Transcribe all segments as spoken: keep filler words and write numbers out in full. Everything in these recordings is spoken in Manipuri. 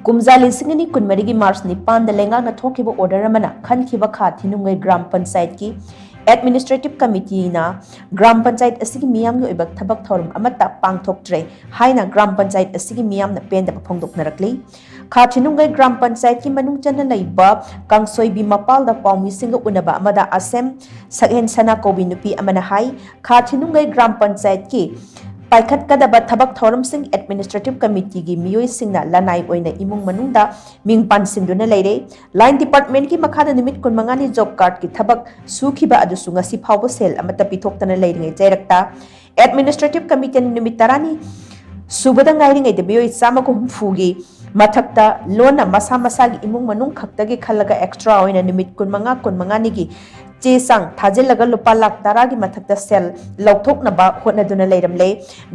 ꯀꯨꯝꯖꯥ ꯂꯤꯁꯤꯡ ꯑꯅꯤ ꯀꯨꯟꯃꯔꯤꯒꯤ ꯃꯥꯔꯆ ꯅꯤꯄꯥꯟꯗ ꯂꯩꯉꯥꯛꯅ ꯊꯣꯛꯈꯤꯕ order ꯑꯃꯅ ꯈꯟꯈꯤꯕ ꯈꯥ ꯊꯤꯅꯨꯡꯒꯩ ꯒ꯭ꯔꯥꯝ ꯄꯟꯆꯥꯌꯠꯀꯤ administrative committeeꯅ ꯒ꯭ꯔꯥꯝ ꯄꯟꯆꯥꯌꯠ ꯑꯁꯤꯒꯤ ꯃꯤꯌꯥꯝꯒꯤ ꯑꯣꯏꯕ ꯊꯕꯛ ꯊꯧꯔꯝ ꯑꯃꯠꯇ ꯄꯥꯡꯊꯣꯛꯇ꯭ꯔꯦ ꯍꯥꯏꯅ ꯒ꯭ꯔꯥꯝ ꯄꯟꯆꯥꯌꯠ ꯑꯁꯤꯒꯤ ꯃꯤꯌꯥꯝꯅ ꯄꯦꯟꯗꯕ ꯐꯣꯡꯗꯣꯛꯅꯔꯛꯂꯤ꯫ ꯈꯥ ꯊꯤꯅꯨꯡꯒꯩ ꯒ꯭ꯔꯥꯝ ꯄꯟꯆꯥꯌꯠꯀꯤ ꯃꯅꯨꯡ ꯆꯟꯅ ꯂꯩꯕ ꯀꯥꯡꯁꯣꯏꯕꯤ ꯃꯄꯥꯜꯗ ꯄꯥꯎꯃꯤꯁꯤꯡꯒ ꯎꯅꯕ ꯑꯃꯗ ꯑꯁꯦꯝ ꯁꯛꯍꯦꯟ ꯁꯅꯥ ꯀꯧꯕꯤ ꯅꯨꯄꯤ ꯑꯃꯅ ꯍꯥꯏ, ꯈꯥ ꯊꯤꯅꯨꯡꯒꯩ ꯒ꯭ꯔꯥꯝ ꯄꯟꯆꯥꯌꯠꯀꯤ ꯄꯥꯏꯈꯠꯀꯗꯕ ꯊꯕꯛ ꯊꯧꯔꯝꯁꯤꯡ administrative committeeꯒꯤ ꯃꯤꯑꯣꯏꯁꯤꯡꯅ ꯂꯅꯥꯏ ꯑꯣꯏꯅ ꯏꯃꯨꯡ ꯃꯅꯨꯡꯗ ꯃꯤꯡ ꯄꯥꯟꯁꯤꯟꯗꯨꯅ ꯂꯩꯔꯦ꯫ Line departmentꯀꯤ ꯃꯈꯥꯗ ꯅꯨꯃꯤꯠ ꯀꯨꯟꯃꯉꯥꯅꯤ job cardꯀꯤ ꯊꯕꯛ ꯁꯨꯈꯤꯕ ꯑꯗꯨꯁꯨ ꯉꯁꯤ ꯐꯥꯎꯕ ꯁꯦꯜ ꯑꯃꯠꯇ ꯄꯤꯊꯣꯛꯇꯅ ꯂꯩꯔꯤꯉꯩ ꯆꯩꯔꯛꯇ administrative committeeꯅ ꯅꯨꯃꯤꯠ ꯇꯔꯥꯅꯤ ꯁꯨꯕꯗ ꯉꯥꯏꯔꯤꯉꯩꯗ ꯃꯤꯑꯣꯏ ꯆꯥꯝꯃꯒ ꯍꯨꯝꯐꯨꯒꯤ ꯃꯊꯛꯇ ꯂꯣꯟꯅ ꯃꯁꯥ ꯃꯁꯥꯒꯤ ꯏꯃꯨꯡ ꯃꯅꯨꯡ ꯈꯛꯇꯒꯤ ꯈꯜꯂꯒ extra ꯑꯣꯏꯅ ꯅꯨꯃꯤꯠ ꯀꯨꯟꯃꯉꯥ, ꯀꯨꯟꯃꯉꯥꯅꯤꯒꯤ ꯆꯦ ꯆꯥꯡ ꯊꯥꯖꯤꯜꯂꯒ ꯂꯨꯄꯥ ꯂꯥꯈ ꯇꯔꯥꯒꯤ ꯃꯊꯛꯇ ꯁꯦꯜ ꯂꯧꯊꯣꯛꯅꯕ ꯍꯣꯠꯅꯗꯨꯅ ꯂꯩꯔꯝꯂꯦ꯫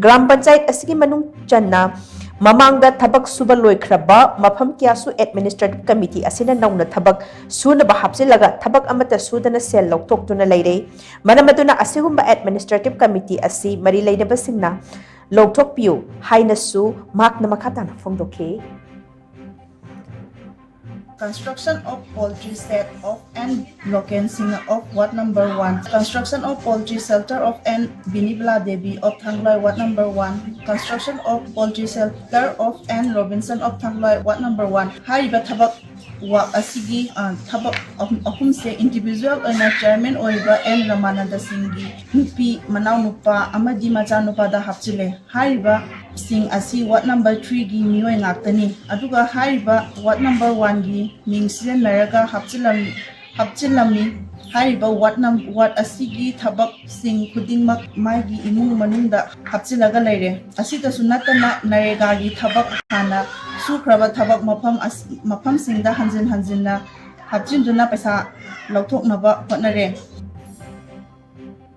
ꯒ꯭ꯔꯥꯝ ꯄꯟꯆꯥꯌꯠ ꯑꯁꯤꯒꯤ ꯃꯅꯨꯡ ꯆꯟꯅ ꯃꯃꯥꯡꯗ ꯊꯕꯛ ꯁꯨꯕ ꯂꯣꯏꯈ꯭ꯔꯕ ꯃꯐꯝ ꯀꯌꯥꯁꯨ administrative committee ꯑꯁꯤꯅ ꯅꯧꯅ ꯊꯕꯛ ꯁꯨꯅꯕ ꯍꯥꯞꯆꯤꯜꯂꯒ ꯊꯕꯛ ꯑꯃꯠꯇ ꯁꯨꯗꯅ ꯁꯦꯜ ꯂꯧꯊꯣꯛꯇꯨꯅ ꯂꯩꯔꯦ꯫ ꯃꯔꯝ ꯑꯗꯨꯅ ꯑꯁꯤꯒꯨꯝꯕ administrative committee ꯑꯁꯤ ꯃꯔꯤ ꯂꯩꯅꯕꯁꯤꯡꯅ ꯂꯧꯊꯣꯛꯄꯤꯌꯨ ꯍꯥꯏꯅꯁꯨ ꯃꯍꯥꯛꯅ ꯃꯈꯥ ꯇꯥꯅ ꯐꯣꯡꯗꯣꯛꯈꯤ꯫ Construction of poultry shed of N Loken Singh of ward number one. Construction of poultry shelter of N Binibla Devi of Thangloi ward number one. Construction of poultry shelter of N Robinson of Thangloi ward number one. ꯍꯥꯏꯔꯤꯕ ꯊꯕꯛ work ꯑꯁꯤꯒꯤ, ꯑ, ꯊꯕꯛ ꯑꯍꯨꯝ, ꯑꯍꯨꯝꯁꯦ individual ꯑꯣꯏꯅ chairman ꯑꯣꯏꯔꯤꯕ N ꯔꯃꯥꯅꯟꯗ ꯁꯤꯡꯒꯤ ꯅꯨꯄꯤ, ꯃꯅꯥꯎꯅꯨꯄꯥ ꯑꯃꯗꯤ ꯃꯆꯥꯅꯨꯄꯥꯗ ꯍꯥꯞꯆꯤꯜꯂꯦ꯫ ꯍꯥꯏꯔꯤꯕꯁꯤꯡ ꯑꯁꯤ ward number threeꯒꯤ ꯃꯤꯑꯣꯏ ꯉꯥꯛꯇꯅꯤ꯫ ꯑꯗꯨꯒ ꯍꯥꯏꯔꯤꯕ ward number oneꯒꯤ ꯃꯤꯡ ꯁꯤꯖꯤꯟꯅꯔꯒ ꯍꯥꯞꯆꯤꯜꯂꯝ-, ꯍꯥꯞꯆꯤꯜꯂꯝꯃꯤ꯫ ꯍꯥꯏꯔꯤꯕ ward num-, ward ꯑꯁꯤꯒꯤ ꯊꯕꯛꯁꯤꯡ ꯈꯨꯗꯤꯡꯃꯛ ꯃꯥꯒꯤ ꯏꯃꯨꯡ ꯃꯅꯨꯡꯗ ꯍꯥꯞꯆꯤꯜꯂꯒ ꯂꯩꯔꯦ꯫ ꯑꯁꯤꯗꯁꯨ ꯅꯠꯇꯅ ꯅꯔꯦꯒꯥꯒꯤ ꯊꯕꯛ ꯍꯥꯟꯅ ꯁꯨꯈ꯭ꯔꯕ ꯊꯕꯛ ꯃꯐꯝ ꯑꯁ-, ꯃꯐꯝꯁꯤꯡꯗ ꯍꯟꯖꯤꯟ ꯍꯟꯖꯤꯟꯅ ꯍꯥꯞꯆꯤꯟꯗꯨꯅ ꯄꯩꯁꯥ ꯂꯧꯊꯣꯛꯅꯕ ꯍꯣꯠꯅꯔꯦ꯫